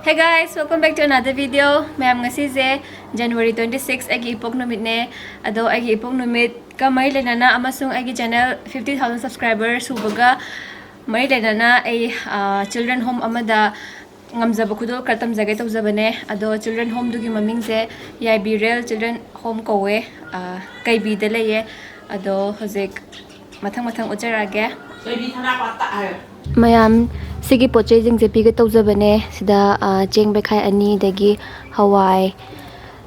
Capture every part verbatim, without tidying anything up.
Hey guys, welcome back to another video. ꯃꯌꯥꯝ, ꯉꯁꯤꯁꯦ January twenty six, ꯑꯩꯒꯤ ꯏꯄꯣꯛ ꯅꯨꯃꯤꯠꯅꯦ꯫ ꯑꯗꯣ ꯑꯩꯒꯤ ꯏꯄꯣꯛ ꯅꯨꯃꯤꯠꯀ ꯃꯔꯤ ꯂꯩꯅꯅ ꯑꯃꯁꯨꯡ ꯑꯩꯒꯤ channel fifty thousand subscriber ꯁꯨꯕꯒ ꯃꯔꯤ ꯂꯩꯅꯅ ꯑꯩ, ꯑ, children home ꯑꯃꯗ ꯉꯝꯖꯕ ꯈꯨꯗꯣꯜ ꯈꯔ ꯇꯝꯖꯒꯦ ꯇꯧꯖꯕꯅꯦ꯫ ꯑꯗꯣ children homeꯗꯨꯒꯤ ꯃꯃꯤꯡꯁꯦ ꯌꯥꯏꯕꯤꯔꯦꯜ Children Home ꯀꯧꯋꯦ꯫ ꯑ, ꯀꯩꯕꯤꯗ ꯂꯩꯌꯦ꯫ ꯑꯗꯣ ꯍꯧꯖꯤꯛ ꯃꯊꯪ ꯃꯊꯪ ꯎꯠꯆꯔꯛꯑꯒꯦ꯫ ꯃꯌꯥꯝ, ꯁꯤꯒꯤ ꯄꯣꯠ ꯆꯩꯁꯤꯡꯁꯦ ꯄꯤꯒꯦ ꯇꯧꯖꯕꯅꯦ꯫ ꯁꯤꯗ, ꯑ, ꯆꯦꯡ ꯕꯦꯈꯥꯏ ꯑꯅꯤ, ꯑꯗꯒꯤ ꯍꯋꯥꯏ,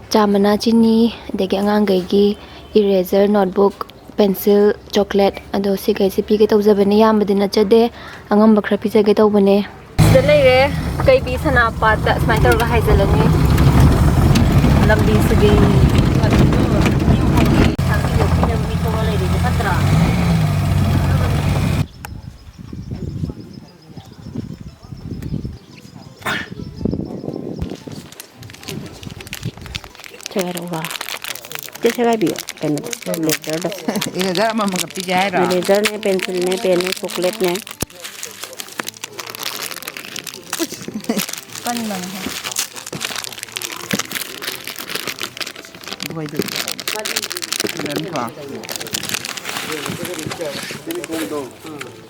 ꯆꯥ ꯃꯅꯥ, ꯆꯤꯅꯤ, ꯑꯗꯒꯤ ꯑꯉꯥꯡꯈꯩꯒꯤ eraser, notebook, pencil, chocolate, ꯑꯗꯣ ꯁꯤꯈꯩꯁꯦ ꯄꯤꯒꯦ ꯇꯧꯖꯕꯅꯦ꯫ ꯌꯥꯝꯕꯗꯤ ꯅꯠꯆꯗꯦ, ꯑꯉꯝꯕ ꯈꯔ ꯄꯤꯖꯒꯦ ꯇꯧꯕꯅꯦ꯫ ꯁꯤꯗ ꯂꯩꯔꯦ, ꯀꯩꯕꯤ ꯁꯅꯥꯄꯥꯠꯇ ꯁꯨꯃꯥꯏꯅ ꯇꯧꯔꯒ ꯍꯥꯏꯖꯤꯜꯂꯅꯤ꯫ ꯂꯝꯕꯤꯁꯤꯗꯤ ꯁꯦꯒꯥꯏꯔꯛꯎꯔꯥ? ꯆꯦ, ꯁꯦꯒꯥꯏꯕꯤꯌꯣ꯫ ꯀꯩꯅꯣꯗꯣ, eraserꯗꯣ꯫ Eraser ꯑꯃꯃꯝꯒ ꯄꯤꯒꯦ ꯍꯥꯏꯔꯣ? Eraserꯅꯦ, pencilꯅꯦ, penꯅꯦ, chocolateꯅꯦ꯫ ꯀꯟꯕꯅꯦ꯫ ꯕꯣꯏꯗꯨ꯫ ꯁꯤꯗꯅꯤꯀꯣ꯫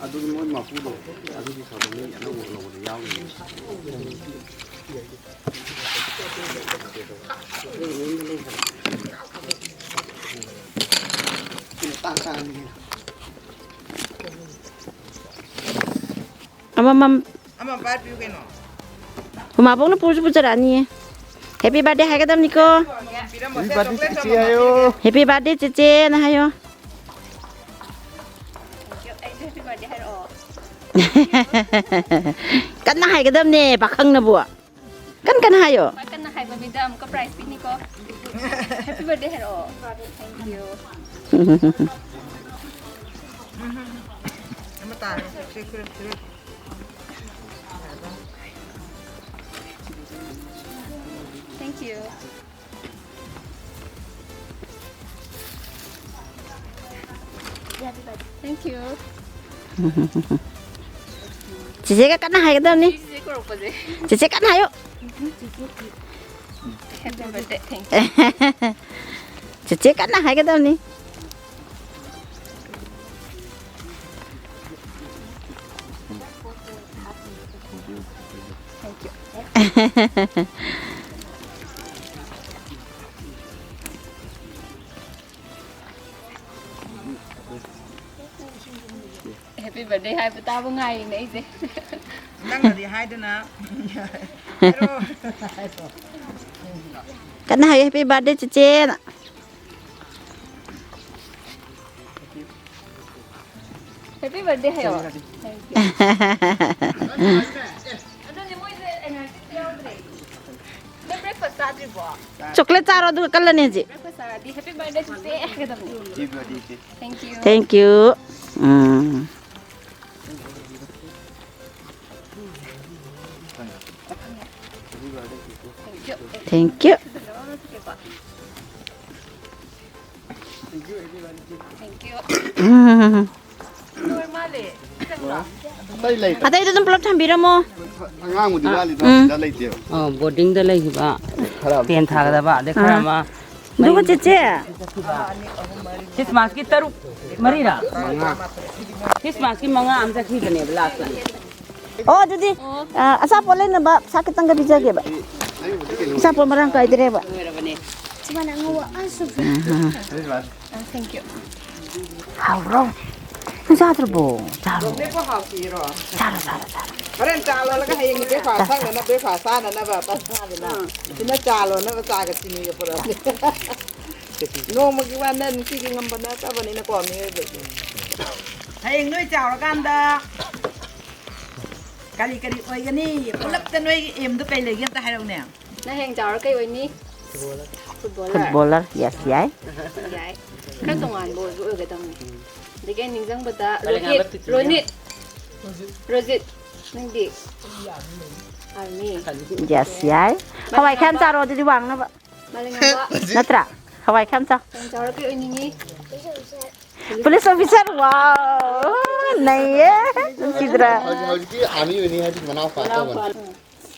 ꯑꯗꯨꯒꯤ ꯃꯣꯏ ꯃꯄꯨꯗꯣ ꯑꯗꯨꯒꯤ ꯊꯕꯛ ꯃꯤ ꯑꯅꯧꯕ ꯂꯧꯕꯗ ꯌꯥꯎꯔꯤꯅꯦ꯫ ꯑꯃꯃꯝ꯫ ꯑꯃ ꯄꯥꯏꯔ ꯄꯤꯌꯨ ꯀꯩꯅꯣ꯫ ꯎꯃꯥꯕꯣꯛꯅ ꯄꯨꯁꯨ ꯄꯨꯖꯔꯛꯑꯅꯤꯌꯦ꯫ Happy birthday ꯍꯥꯏꯒꯗꯕꯅꯤꯀꯣ꯫ ꯄꯤꯔꯝꯃꯣꯁꯦ, Happy birthday ꯆꯣꯀ꯭ꯂꯦꯠꯁꯨ ꯆꯤꯆꯦ ꯑꯃꯃꯝ ꯍꯥꯏꯌꯣ꯫ Happy birthday ꯆꯤꯆꯦꯅ ꯍꯥꯏꯌꯣ꯫ ꯑꯩꯁꯨ happy birthday ꯍꯥꯏꯔꯛꯑꯣ꯫ ꯀꯟꯅ ꯍꯥꯏꯒꯗꯕꯅꯦ ꯄꯥꯈꯪꯅꯕꯨ꯫ ꯀꯟ ꯀꯟꯅ ꯍꯥꯏꯌꯣ꯫ ꯈ꯭ꯋꯥꯏ ꯀꯟꯅ ꯍꯥꯏꯕ ꯃꯤꯗ ꯑꯃꯨꯛꯀ prize ꯄꯤꯅꯤꯀꯣ꯫ Happy birthday ꯍꯥꯏꯔꯛꯑꯣ꯫ Thank you꯫ ꯑꯃ ꯇꯥꯔꯦ꯫ Thank you꯫ Thank you꯫ ꯆꯤꯆꯦꯒ ꯀꯟꯅ ꯍꯥꯏꯒꯗꯕꯅꯤ꯫ ꯆꯤꯆꯦ ꯆꯦꯆꯦ ꯀꯟꯅ ꯍꯥꯏꯌꯨ꯫ ꯆꯦꯆꯦ ꯀꯟꯅ ꯍꯥꯏꯒꯗꯕꯅꯤ꯫ Happy birthday ꯍꯥꯏꯕ ꯇꯥꯕ ꯉꯥꯏꯔꯤꯅꯦ ꯑꯩꯁꯦ꯫ ꯅꯪꯅꯗꯤ ꯍꯥꯏꯗꯅ꯫ ꯀꯟꯅ ꯍꯥꯏꯌꯨ, "Happy birthday, ꯆꯦꯆꯦꯅ"꯫ Happy birthday ꯍꯥꯏꯌꯣ꯫ Thank you꯫ ꯑꯗꯨꯅꯦ ꯃꯣꯏꯁꯦ energy ꯌꯥꯎꯗ꯭ꯔꯦ꯫ ꯅꯪ breakfast ꯆꯥꯗ꯭ꯔꯤꯕꯣ? Chocolate ꯆꯥꯔꯣ, ꯑꯗꯨꯒ ꯀꯜꯂꯅꯤ ꯍꯧꯖꯤꯛ꯫ Breakfast ꯆꯥꯔꯗꯤ happy birthday ꯆꯦꯆꯦ ꯍꯥꯏꯒꯗꯕꯅꯤ꯫ Thank you꯫ Thank you꯫ Um. Thank you꯫ Thank you꯫ ꯎꯝ꯫ ꯑꯇꯩꯗꯣ ꯑꯗꯨꯝ ꯄꯨꯂꯞ ꯊꯝꯕꯤꯔꯝꯃꯣ꯫ ꯑꯉꯥꯡꯕꯨꯗꯤ ꯋꯥꯠꯂꯤꯗ, ꯎꯝ꯫ ꯁꯤꯗ ꯂꯩꯇꯦꯕ꯫ ꯑꯣ, boardingꯗ ꯂꯩꯈꯤꯕ꯫ ꯈꯔ ꯑꯃ ꯇꯦꯟ ꯊꯥꯒꯗꯕ, ꯑꯗꯩ ꯈꯔ ꯑꯥ꯫ ꯑꯃ ꯑꯗꯨꯒ ꯆꯦꯆꯦ꯫ Christmasꯀꯤ ꯇꯔꯨꯛ, ꯃꯔꯤꯔꯥ? ꯃꯉꯥ꯫ Christmasꯀꯤ ꯃꯉꯥ ꯑꯃ ꯆꯠꯈꯤꯕꯅꯦꯕ lastꯇ꯫ ꯑꯣ, ꯑꯗꯨꯗꯤ, ꯑꯣ꯫ ꯑ, ꯑꯆꯥꯄꯣꯠ ꯂꯩꯅꯕ ꯄꯩꯁꯥ ꯈꯤꯇꯪꯒ ꯄꯤꯖꯒꯦꯕ꯫ ꯑꯆꯥꯄꯣꯠ ꯃꯔꯥꯡ ꯀꯥꯏꯗ꯭ꯔꯦꯕ꯫ ꯂꯣꯏꯔꯕꯅꯦ꯫ ꯁꯤꯃꯅ ꯑꯉꯧꯕ꯫ ꯑ, ꯁꯨ-, ꯎꯝ꯫ ꯑ, thank you꯫ ꯍꯥꯎꯕ꯭ꯔꯣ? ꯅꯪ ꯆꯥꯗ꯭ꯔꯕꯣ? ꯆꯥꯔꯣ꯫ ꯆꯥꯔꯣ, ꯆꯥꯔꯣ, ꯆꯥꯔꯣ꯫ ꯍꯣꯔꯦꯟ ꯆꯥ ꯂꯣꯜꯂꯒ ꯍꯌꯦꯡꯒꯤ breakfast ꯆꯥ, ꯆꯥ, ꯁꯪꯅꯅꯕ, breakfast ꯆꯥꯅꯅꯕ ꯇꯞꯅ ꯆꯥꯗꯅ꯫ ꯑꯥ꯫ ꯁꯤꯅ ꯆꯥ ꯂꯣꯟꯅꯕ ꯆꯥꯒ ꯆꯤꯅꯤꯒ ꯄꯨꯔꯛꯑꯕꯅꯦ꯫ ꯅꯣꯡꯃꯒꯤ ꯋꯥꯅ ꯅꯨꯡꯇꯤꯒꯤ ꯉꯝꯕ ꯅꯠꯇꯕꯅꯤꯅꯀꯣ, ꯃꯤꯑꯣꯏꯕꯁꯦ꯫ ꯍꯌꯦꯡ ꯅꯣꯏ ꯆꯥꯎꯔꯀꯥꯟꯗ ꯀꯔꯤ ꯀꯔꯤ ꯑꯣꯏꯒꯅꯤ? ꯄꯨꯂꯞꯇ ꯅꯣꯏꯒꯤ aimꯗꯣ ꯀꯩ ꯂꯩꯒꯦ ꯑꯝꯇ ꯍꯥꯏꯔꯛꯎꯅꯦ꯫ ꯅꯪ ꯍꯌꯦꯡ ꯆꯥꯎꯔ ꯀꯩ ꯑꯣꯏꯅꯤ? Footballer꯫ Footballer, yes, ꯌꯥꯏ꯫ ꯌꯥꯏ꯫ ꯈꯔ ꯇꯣꯉꯥꯟꯕ ꯑꯣꯏꯕ ꯑꯣꯏꯒꯗꯕꯅꯤ꯫ ꯑꯗꯒꯤ ꯑꯩ ꯅꯤꯡꯁꯤꯡꯕꯗ ꯔꯣꯍꯤꯠ, ꯔꯣꯅꯤꯠ, ꯔꯣꯖꯤꯠ, ꯅꯪꯗꯤ? Army꯫ Yes, ꯌꯥꯏ꯫ ꯍꯋꯥꯏ ꯈꯔ ꯌꯥꯝ ꯆꯥꯔꯣ ꯑꯗꯨꯗꯤ ꯋꯥꯡꯅꯕ꯫ ꯃꯥꯂꯦꯝꯉꯥꯟꯕ꯫ ꯅꯠꯇ꯭ꯔꯥ? ꯍꯋꯥꯏ ꯈꯔ ꯌꯥꯝ ꯆꯥꯎ꯫ ꯍꯌꯦꯡ ꯆꯥꯎꯔ ꯀꯩ ꯑꯣꯏꯅꯤꯡꯉꯤ? Police officer, wow! ꯅꯩꯌꯦ꯫ ꯅꯨꯡꯁꯤꯗ꯭ꯔꯥ? ꯍꯧꯖꯤꯛ, ꯍꯧꯖꯤꯛꯀꯤ ꯑꯥꯔꯃꯤ ꯑꯣꯏꯅꯤ ꯍꯥꯏꯗꯨꯗꯤ ꯃꯅꯥꯎꯄꯥ ꯇꯧꯕꯅꯤ꯫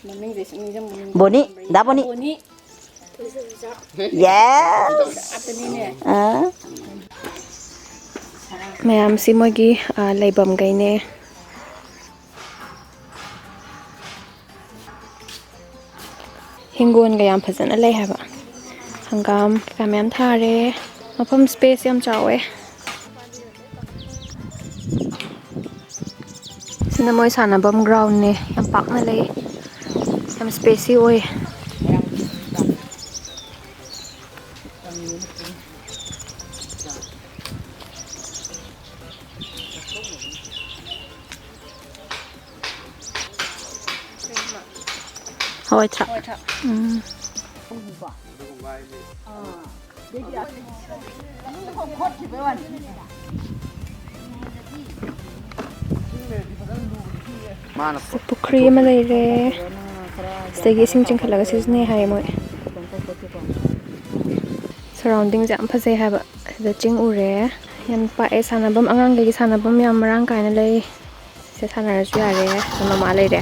ꯃꯃꯤꯡꯁꯦ ꯁꯨꯝ ꯅꯤꯡꯁꯤꯡꯕ ꯅꯤꯡꯁꯤꯡꯕ꯫ ꯕꯣꯅꯤ, ꯗꯥ ꯕꯣꯅꯤ꯫ ꯕꯣꯅꯤ꯫ Yes꯫ ꯑꯥ꯫ ꯃꯌꯥꯝꯁꯤ ꯃꯣꯏꯒꯤ, ꯑ, ꯂꯩꯐꯝꯈꯩꯅꯦ꯫ ꯍꯤꯡꯒꯣꯜꯒ ꯌꯥꯝ ꯐꯖꯅ ꯂꯩ ꯍꯥꯏꯕ꯫ ꯍꯪꯒꯥꯝ ꯀꯩꯀꯥ ꯃꯌꯥꯝ ꯊꯥꯔꯦ꯫ ꯃꯐꯝ space ꯌꯥꯝ ꯆꯥꯎꯋꯦ꯫ ꯁꯤꯅ ꯃꯣꯏ ꯁꯥꯟꯅꯐꯝ groundꯅꯦ꯫ ꯌꯥꯝ ꯄꯥꯛꯅ ꯂꯩ꯫ ꯌꯥꯝ spacey ꯑꯣꯏ꯫ ꯍꯋꯥꯏ ꯊ꯭ꯔꯥꯛ꯫ ꯍꯋꯥꯏ ꯊ꯭ꯔꯥꯛ꯫ ꯎꯝ꯫ ꯃꯥꯅ ꯁꯤ ꯄꯨꯈ꯭ꯔꯤ ꯑꯃ ꯂꯩꯔꯦ꯫ ꯁꯤꯗꯒꯤ ꯏꯁꯤꯡ ꯆꯤꯡꯈꯠꯂꯒ ꯁꯤꯖꯤꯟꯅꯩ ꯍꯥꯏꯌꯦ ꯃꯣꯏ꯫ Surroundingꯁꯦ ꯌꯥꯝ ꯐꯖꯩ ꯍꯥꯏꯕ꯫ ꯁꯤꯗ ꯆꯤꯡ ꯎꯔꯦ꯫ ꯌꯥꯝ ꯄꯥꯛꯑꯦ ꯁꯥꯟꯅꯐꯝ, ꯑꯉꯥꯡꯈꯩꯒꯤ ꯁꯥꯟꯅꯐꯝ ꯌꯥꯝ ꯃꯔꯥꯡ ꯀꯥꯏꯅ ꯂꯩ꯫ ꯁꯤꯗ ꯁꯥꯟꯅꯔꯁꯨ ꯌꯥꯔꯦ꯫ ꯃꯃꯥ ꯂꯩꯔꯦ꯫